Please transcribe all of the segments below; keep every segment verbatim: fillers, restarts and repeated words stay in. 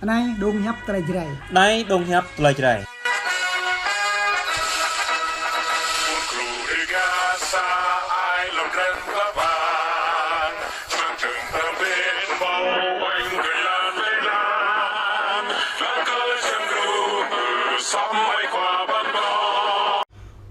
Anai dong hiăp tơlơi Jrai. Anai dong hiăp tơlơi Jrai.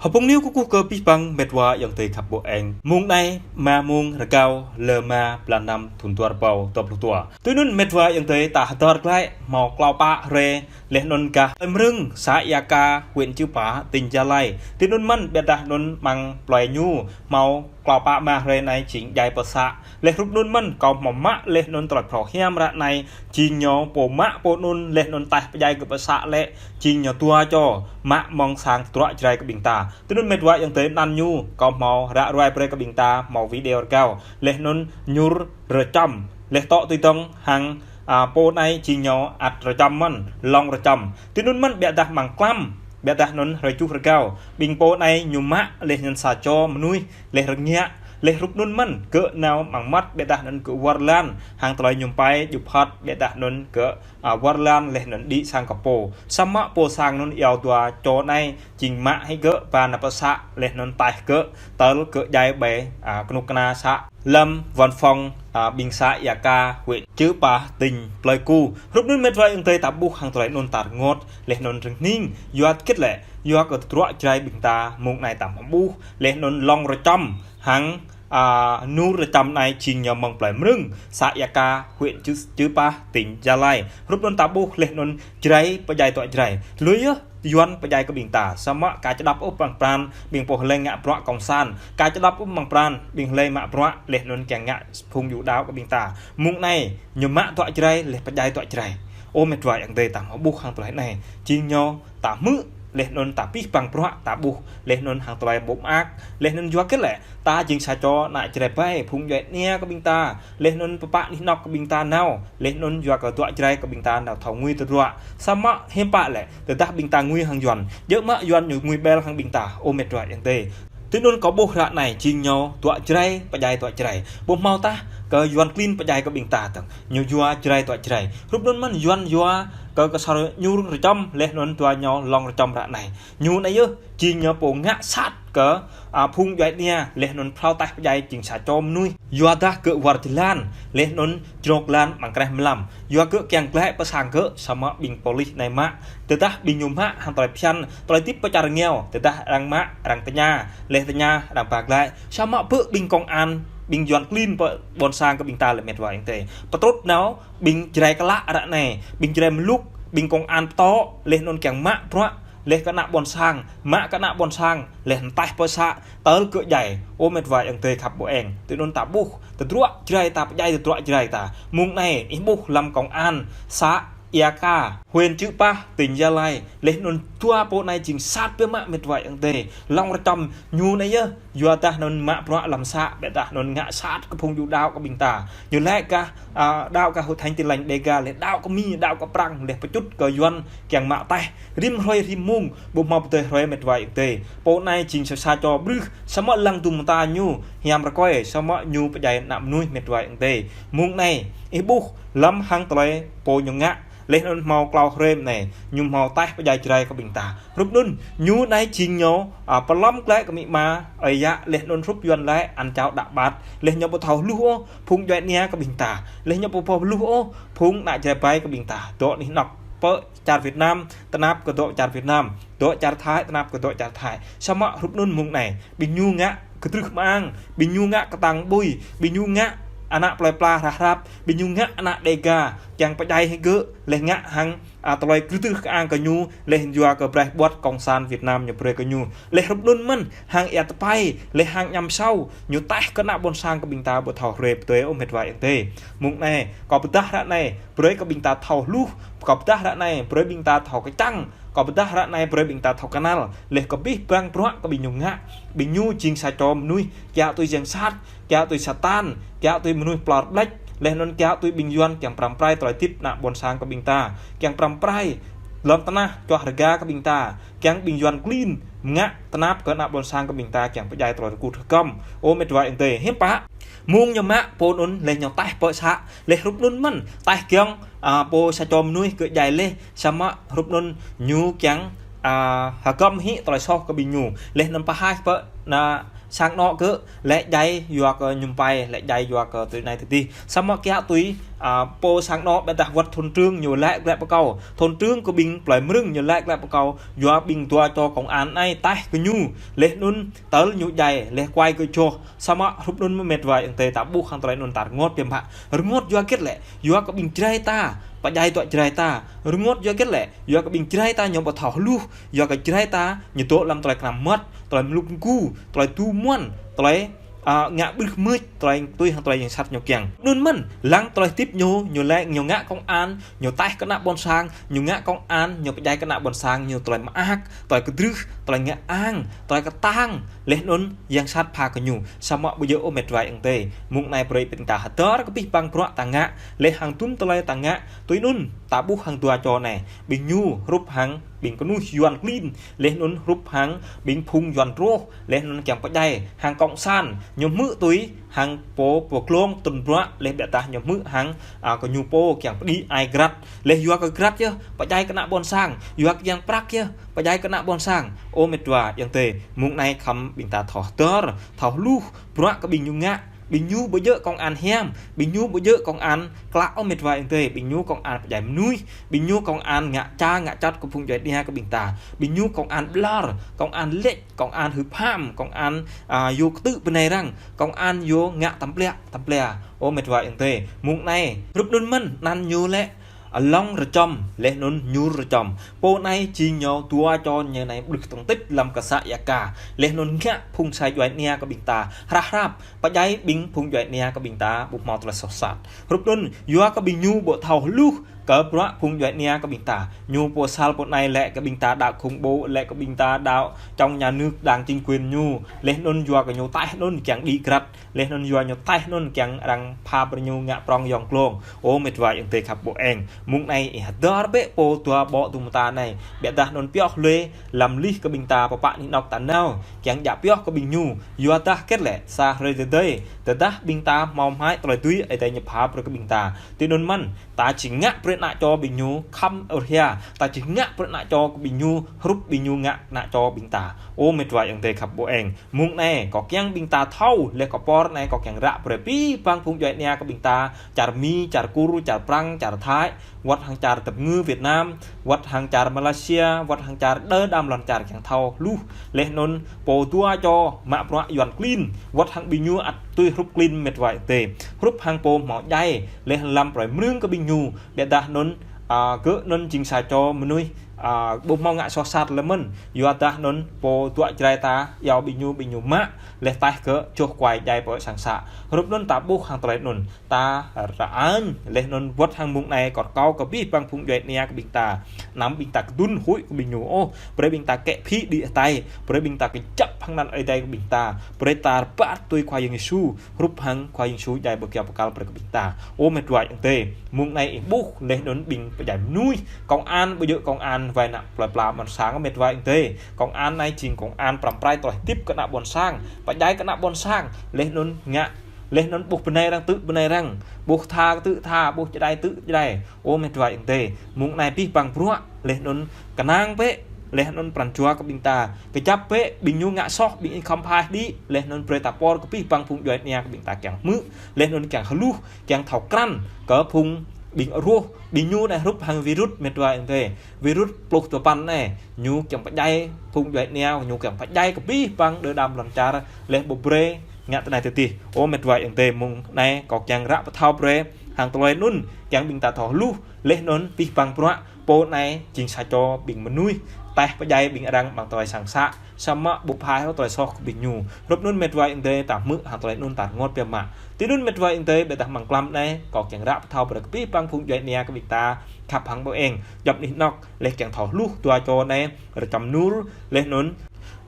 Hơpung niu kơkuh kơ abih bang met wa ayŏng adơi khăp ƀô̆ eng. Mông anai, rơma mông rơgao, lơ rơma blan năm thun dua rơbâo dua pluh dua. Tui anŭn met wa ayŏng adơi ta hơdơr glaĭ hmâo klâo pă hrơi, laih anŭn gah plơi Mrưng, să Ia Ka, huyện Chư Păh, tỉnh Gia Lai. Tui anŭn mơ̆n ƀiădah anŭn amăng plơi ñu hmâo klâo pă rơma hrơi anai jing djai pơ să. Laih hrup anŭn mơ̆n kâo hmâo mă laih anŭn tơlơi phrâo hiam ră anai, jing ñu pô mă pô anŭn laih anŭn taih pơdjai kơ pơ să lĕ, jing ñu dua čô mă mơ̆ng sang tơdruă Jrai kơ ƀing ta. Tui anŭn met wa ayŏng adơi anăn ñu, kâo hmâo ră ruai brơi kơ ƀing ta hmâo video rơgao. Laih anŭn ñur rơčăm. Laih tŏ tui dong hăng, a, pô anai jing ñu ăt rơčăm mơ̆n, lŏng rơčăm. Tui anŭn mơ̆n ƀiădah amăng klăm, ƀiădah anŭn hrơi tơjuh rơgao. Ƀing pô anai ñu mă laih anŭn sa čô mơnuih, laih rơngiă, laih hrup anŭn mơ̆n, gơ̆ nao amăng măt ƀiădah anŭn gơ̆ wơr lan, hăng tơlơi ñu pai djŭp hăt ƀiădah anŭn gơ̆, a, wơr lan laih anŭn đĭ sang kơ pô. Samơ̆ pô sang anŭn iâu dua čô anai, jing mă hĭ gơ̆ ba nao pơ să, laih anŭn taih gơ̆, tơl gơ̆ djai ƀơi, a, kơnuk kơna să. Lăm văn phòng, a, ƀing să Ia Ka, huyện Chư Păh, tỉnh Pleiku. Hrup anŭn met wa ayŏng adơi ta ƀuh hăng tơlơi anŭn ta rơngot, laih anŭn rơngning, yua hơget lĕ, yua kơ tơdruă Jrai ƀing ta mông anai ta hmâo ƀuh, laih anŭn lŏng rơčăm, hăng, a, ñur rơčăm anai jing ñu mơ̆ng plơi Mrưng, să Ia Ka, huyện Chư, Chư Păh, tỉnh Gia Lai. Hrup anŭn ta ƀuh laih anŭn Jrai pơdjai tơdruă Jrai. Lui yơh, Yuan pơdjai kơ ƀing ta. Samơ̆ ka čơđăp ôh amăng pran ƀing pô hlơi ngă bruă kông san. Ka čơđăp ôh amăng pran ƀing hlơi mă bruă laih anŭn kiăng ngă phung yu đaŏ kơ ƀing ta. Mông anai, ñu mă tơdruă Jrai, laih pơdjai tơdruă Jrai. Ơ met wa ayŏng adơi ta hmâo ƀuh hăng tơlơi anai. Jing ñu ta hmư̆, laih anŭn ta abih bang bruă ta ƀuh, laih anŭn hăng tơlơi ƀô̆ mơak, laih anŭn yua hơget lĕ, ta jing sa čô ană Jrai ƀai, phung djuai ania kơ ƀing ta, laih anŭn pơpă anih anŏ kơ ƀing ta nao, laih anŭn yua kơ tơdruă Jrai kơ ƀing ta nao thâo ngui tơdruă. Samơ̆ hiư̆m pă lĕ, tơdah ƀing ta ngui hăng Yuan. Djơ̆ mơ̆ Yuan ñu ngui ƀel hăng ƀing ta, ơ met wa ayŏng adơi. Tui anŭn kâo ƀuh ră anai, jing ñu tơdruă Jrai, pơdjai tơdruă Jrai. Ƀu hmâo tah kơ Yuan klin pơdjai kơ ƀing ta tơ̆ng. Ñu yua Jrai tơdruă Jrai. Hrup anŭn mơ̆n Yuan yua kơ kơsor ñur rơčăm, laih anŭn dua ñu lŏng rơčăm ră anai. Ñu anai yơh, jing ñu pô ngă sat kơ, a, phung djuai ania, laih anŭn phrâo taih pơdjai jing sa čô mơnuih. Yua dah gơ̆ wơr jơlan, laih anŭn jrŏk lan amăng kreh mlam. Yua gơ̆ kiăng glaĭ pơ sang gơ̆, samơ̆ ƀing pôlis anai mă. Tơdah ƀing ñu mă hăng tơlơi phiăn, tơlơi hơdip pơ čar rơngiao, tơdah arăng mă, arăng tơña, laih tơña, arăng ba glaĭ. Samơ̆ bơ ƀing kông an, ƀing Yuan klin pơ ƀôn sang kơ ƀing ta lĕ met wa ayŏng adơi. Pơtrŭt nao, ƀing Jrai klă ră anai, ƀing Jrai mluk, ƀing kông an pơtô, laih anŭn kiăng mă bruă, laih kơ ană ƀôn sang, mă kơ ană ƀôn sang, laih anŭn taih pơ să, tơl gơ̆ djai, ơ met wa ayŏng adơi khăp ƀô̆ eng. Tui anŭn ta ƀuh, tơdruă Jrai ta pơdjai tơdruă Jrai ta. Mông anai, ih ƀuh lăm kông an, să Ia Ka, huyện Chư Păh, tỉnh Gia Lai, laih anŭn dua pô anai jing sat biă mă met wa ayŏng adơi. Lŏng rơčăm ñu anai yơh, yua dah anŭn mă bruă lăm să, ƀiădah anŭn ngă sat kơ phung yu đaŏ kơ ƀing ta. Ñu laĭ gah, a, đaŏ gah Hội Thánh Tin Lành Đêga, laih đaŏ kơ Mi, đaŏ kơ Prăng, laih pơčŭt kơ Yuan kiăng mă taih. Rĭm hrơi rĭm mông, ƀu hmâo pơdơi hrơi met wa ayŏng adơi. Pô anai jing sa, sa čô brưh, samơ̆ lăng dum mơta ñu, hiam rơkơi, samơ̆ ñu pơdjai ană mơnuih met wa ayŏng adơi. Mông anai, ih ƀuh, lăm hăng tơlơi pô ñu ngă, laih anŭn hmâo klâo hrơi anai, ñu hmâo taih pơdjai Jrai kơ ƀing ta. Hrup anŭn, ñu anai jing ñu, a, pơlŏm glaĭ kơ amĭ ama, ơi yă, laih anŭn hrup Yuan laĭ, ăn cháo đạm bát. Laih ñu ƀu thâo hluh ôh, phung djuai ania kơ ƀing ta. Laih ñu ƀu thâo hluh ôh, phung ană Jrai ƀai kơ ƀing ta. Dŏ anih anŏ pơ čar Việt Nam, tơnap kơ dŏ čar Việt Nam. Dŏ čar Thái, tơnap kơ dŏ čar Thái. Samơ̆ hrup anŭn mông anai, ƀing ñu ngă kơtrưh kơang, ƀing ñu ngă kơtang ƀui, ƀing ñu ngă ană plơi pla hrah hrăp, ƀing ñu ngă ană Đêga, kiăng pơdjai hĭ gơ̆, laih ngă hăng, a, tơlơi kơtrưh kơang kơ ñu, laih yua kơ braih ƀuăt kông san Việt Nam ñu brơi kơ ñu. Laih hrup anŭn mơ̆n, hăng ia tơpai, laih hăng añăm asâo, ñu taih kơ ană ƀôn sang kơ ƀing ta ƀu thâo hrơi pơdơi ôh met wa ayŏng adơi. Mông anai, kâo pơdah ră anai, brơi kơ ƀing ta thâo hluh, kâo pơdah ră anai, brơi ƀing ta thâo kơčăng, kâo pơdah ră anai, brơi ƀing ta thâo kơnăl, laih kơ abih bang bruă kơ ƀing ñu ngă, ƀing ñu jing sa čô mơnuih, kiaŏ tui yang sat, kiaŏ tui Satan, kiaŏ tui mơnuih plor ƀlĕč, laih anŭn kiaŏ tui ƀing Yuan kiăng pơrăm pơrai tơlơi hơdip ană ƀôn sang kơ ƀing ta, kiăng pơrăm pơrai lŏn tơnah čuah rơga kơ ƀing ta, kiăng ƀing Yuan klin ngă tơnap kơ ană ƀôn sang kơ ƀing ta kiăng pơdjai tơlơi rơkut hơgŏm. Ơ met wa ayŏng adơi, hiư̆m pă? Mơ̆ng ñu mă pô anŭn laih ñu taih pơ să, laih hrup anŭn mơ̆n, taih giŏng, a, pô sa čô mơnuih gơ̆ djai laih, samơ̆ hrup anŭn ñu kiăng, a, hơgŏm hĭ tơlơi soh kơ ƀing ñu, laih anŭn pơhaih pơ ană sang anŏ gơ̆, lĕ djai yua kơ mơñum pai, lĕ djai yua kơ tui anai tui adih. Samơ̆ kiăng tui, a, pô sang anŏ ƀôdah wơ̆t thôn trưởng ñu lĕ glĕ pơkâo. Thôn trưởng kơ ƀing plơi Mrưng ñu lĕ glĕ pơkâo, yua ƀing dua čô công an anai taih kơ ñu, laih anŭn tơl ñu djai, laih kuai kơ čoh. Samơ̆ hrup anŭn mơ̆n met wa ayŏng adơi, ta ƀuh hăng tơlơi anŭn ta rơngot biă mă. Rơngot yua hơget lĕ? Yua kơ ƀing Jrai ta pơdjai tŏ Jrai ta. Rơngot yua hơget lĕ? Yua kơ ƀing Jrai ta ñu ƀu thâo hluh, yua kơ Jrai ta ñu dŏ lăm tơlơi kơnăm mơmŏt, tơlơi mlŭk mgu, tơlơi tu muan, tơlơi, a, ngă brưh mưč, tơlơi tui hăng tơlơi yang sat ñu kiăng. Anŭn mơ̆n, lăng tơlơi hơdip ñu, ñu lĕ ñu ngă công an, ñu taih kơ ană ƀôn sang, ñu ngă công an, ñu pơdjai kơ ană ƀôn sang, ñu tơlơi mơak, tơlơi kơdrưh, tơlơi ngă ang, tơlơi kơtang, laih anŭn yang sat pha kơ ñu. Samơ̆ ƀu djơ̆ ôh met wa ayŏng adơi. Mơ̆ng anai brơi ƀing ta hơdơr kơ abih bang bruă ta ngă, laih hăng tum tơlơi ta ngă, tui anŭn ta ƀuh hăng dua čô anai. Ƀing ñu hrup hăng ƀing kơnuih Yuan klin, laih anŭn hrup hăng ƀing phung Yuan rŏh, laih anŭn kiăng pơdjai hăng cộng sản, ñu hmư̆ tui hăng pô pơglông tŭn bruă, laih ƀôdah ñu hmư̆ hăng, a, kơ ñu pô kiăng pơđĭ ai grăt, laih yua kơ grăt yơh pơdjai kơ ană ƀôn sang, yua kơ kiăng prăk yơh pơdjai kơ ană ƀôn sang. Ơ met wa ayŏng adơi, mơ̆ng anai khŏm ƀing ta thâo hơdơr, thâo hluh, bruă kơ ƀing ñu ngă, ƀing ñu ƀu djơ̆ công an hiam, ƀing ñu ƀu djơ̆ công an klă ôh met wa ayŏng adơi, ƀing ñu công an pơdjai mơnuih, ƀing ñu công an ngă ča ngă čăt kơ phung djuai ania kơ ƀing ta, ƀing ñu công an ƀlŏr, công an lĕč, công an hưp ham, công an, a, yua kơtư̆ bơnai arăng, công an yua ngă tăm pliă, tăm pliă. Ơ met wa ayŏng adơi, mơ̆ng anai, hrup anŭn mơ̆n, anăn ñu lĕ, a, Lŏng Rơčŏm, laih anŭn Ñur Rơčŏm. Pô anai jing ñu dua čô ñu anai ƀrưh tơ̆ng tĭt lăm kơsă Ia Ka, laih anŭn ngă phung sa djuai ania kơ ƀing ta hrăp hrăp, pơdjai ƀing phung djuai ania kơ ƀing ta ƀu hmâo tơlơi soh sat. Hrup anŭn, yua kơ ƀing ñu ƀu thâo hluh kơ bruă phung djuai ania kơ ƀing ta. Ñu pô sal pô anai lĕ kơ ƀing ta đaŏ khủng bố, lĕ kơ ƀing ta đaŏ chống nhà nước đảng chính quyền ñu. Laih anŭn yua kơ ñu taih anŭn kiăng đĭ grăt, laih anŭn yua ñu taih anŭn kiăng arăng pha brơi ñu ngă prŏng yŏng glông. Ơ met wa ayŏng adơi khăp ƀô̆ eng. Mơ̆ng anai ih hơdơr bĕ pô dua ƀô̆ dŭm ta anai. Ƀiădah anŭn pioh lui lăm lih kơ ƀing ta pơpă anih anŏ ta nao, kiăng djă pioh kơ ƀing ñu. Yua dah hơget lĕ, sa hrơi tơdơi, tơdah ƀing ta hmâo hmăi tơlơi tui Ơi Adai ñu pha brơi kơ ƀing ta. Tui anŭn mơ̆n, ta či ngă brơi ană čô ƀing ñu khŏm ur hia, ta či ngă brơi ană čô kơ ƀing ñu hrup ƀing ñu ngă ană čô ƀing ta. Ơ met wa ayŏng adơi khăp ƀô̆ eng. Mơ̆ng anai, kâo kiăng ƀing ta thâo, laih kơ pô anai kâo kiăng ră brơi abih bang phung djuai ania kơ ƀing ta, čar Mi, čar Kur, čar Prăng, čar Thái, wơ̆t hăng čar tơpơngư Việt Nam, wơ̆t hăng čar Malaysia, wơ̆t hăng čar đơ đam lŏn čar kiăng thâo hluh, laih anŭn pô dua čô mă bruă Yuan klin, wơ̆t hăng ƀing ñu ăt tui hrup klin met wa ayŏng adơi. Hrup hăng pô hmâo djai, laih lăm plơi Mrưng kơ ƀing ñu, ƀiădah anŭn, a, gơ̆ anŭn jing sa čô mơnuih, a, ƀu hmâo ngă soh sat lơi mơ̆n, yua dah anŭn pô dua Jrai ta, iâu ƀing ñu, ƀing ñu mă, laih taih gơ̆ čoh kuai djai pơ sang să. Hrup anŭn ta ƀuh hăng tơlơi anŭn. Ta rơañ, laih anŭn wơ̆t hăng mơ̆ng anai kâo rơkâo kơ abih bang phung djuai ania kơ ƀing ta. Anăm ƀing ta kơdŭn huĭ kơ ƀing ñu ôh, brơi ƀing ta kĕ phĭ đĭ hơtai, brơi ƀing ta kơjăp hăng anăn Ơi Adai kơ ƀing ta, brơi ta rơbat tui Khua Yang Yêsu, hrup hăng Khua Yang Yêsu djai ƀơi kơyâo bơkal brơi kơ ƀing ta. Ơ met wa ayŏng adơi, mơ̆ng anai ih ƀuh, laih anŭn ƀing pơdjai mơnuih, công an ƀu djơ̆ công an wai ană plơi pla ƀôn sang met wa ayŏng adơi. Công an anai jing công an pơrăm pơrai tơlơi hơdip kơ ană ƀôn sang, pơdjai kơ ană ƀôn sang, laih anŭn ngă Laih anŭn ƀuh bơnai arăng tư̆ bơnai arăng, ƀuh tha tư̆ tha, ƀuh čơđai tư̆ čơđai. Ơ met wa ayŏng adơi, mơ̆ng anai abih bang bruă, laih anŭn kơnang bĕ, laih anŭn pran jua kơ ƀing ta. Kơjăp bĕ, ƀing ñu ngă soh, ƀing ih khŏm phaih đĭ, laih anŭn brơi ta pơr kơ abih bang phung djuai ania kơ ƀing ta kiăng hmư̆, laih anŭn kiăng hluh, kiăng thâo krăn, kơ phung ƀing rŏh, ƀing ñu anai hrup hăng virus met wa ayŏng adơi. Virus pluh dua păn anai, ñu kiăng pơdjai phung djuai ania, ñu kiăng pơdjai kơ abih bang đơ đam lŏn čar, laih ƀu brơi ngă tơ anai tơ adih. Ơ met wa ayŏng adơi, mơ̆ng anai kâo kiăng ră pơthâo brơi hăng tơlơi anŭn, kiăng ƀing ta thâo hluh, laih anŭn abih bang bruă, pô anai jing sa čô ƀing mơnuih, taih pơdjai ƀing arăng ƀơi tơlơi sang să, samơ̆ ƀu phaih ôh tơlơi soh kơ ƀing ñu. Hrup anŭn met wa ayŏng adơi, ta hmư̆ hăng tơlơi anŭn ta rơngot biă mă. Tui anŭn met wa ayŏng adơi, ƀiădah amăng mlam anai, kâo kiăng ră pơthâo brơi kơ abih bang phung djuai ania kơ ƀing ta, khăp hăng ƀô̆ eng, djŏp anih anŏ, laih kiăng thâo hluh dua čô anai, Rơčăm Nur, laih anŭn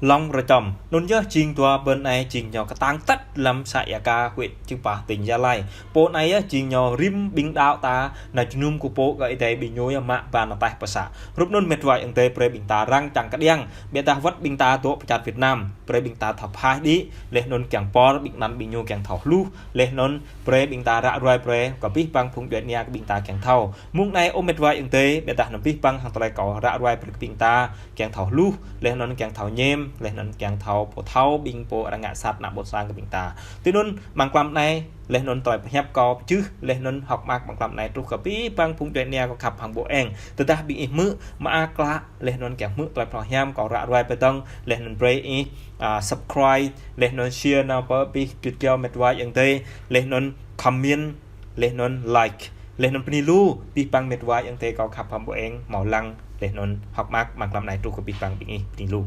Lŏng Rơčom. Anŭn yơh jing dua ƀôn anai jing ñu kơtang tơ̆t lăm să Ia Ka huyện Chư Păh tỉnh Gia Lai. Pô anai yơh jing ñu rĭm ƀing đaŏ ta nao jơnum kơ pô kơ Adai ƀing ñu yơh mă ba nao taih pơ să. Rup anŭn mĕt wa ayŏng adơi brơi ƀing ta răng čang kơđiăng. Biă dah wơ̆t ƀing ta dŏ pơ čar Việt Nam. Brơi ƀing ta thâo pơhaih đĭ, laih anŭn kiăng pơr ƀing anăn ƀing ñu kiăng thâo hluh, laih anŭn brơi ƀing ta ră ruai brơi kơ abih bang phung djuai ania kơ ƀing ta kiăng thâo. Mơ̆ng anai ơ mĕt wa ayŏng adơi, biă dah anŭn abih bang hăng tơlơi kâo ră ruai brơi kơ ƀing ta kiăng thâo hluh, laih anŭn kiăng thâo ñem, laih anŭn kiăng thâo pô thâo ƀing pô arăng ngă sat ană ƀôn sang kơ ƀing ta. Tui anŭn amăng mlam anai, laih anŭn tơlơi pơhiăp kâo pơjưh, laih anŭn hơ̆k mơak amăng mlam anai truh kơ abih bang phung djuai ania kâo khăp hăng ƀô̆ eng. Tơdah ƀing ih hmư̆ mơak klă, laih anŭn kiăng hmư̆ tơlơi phrâo hiam kâo ră ruai pơdơ̆ng, laih anŭn brơi ih, a, subscribe, laih anŭn share nao pơ abih git kâo mĕt wa ayŏng adơi, laih anŭn comment, laih anŭn like, laih anŭn bơni lu, abih bang mĕt wa ayŏng adơi kâo khăp hăng ƀô̆ eng, hmâo lăng, laih anŭn hơ̆k mơak amăng mlam anai truh kơ abih bang ƀing ih bơni lu.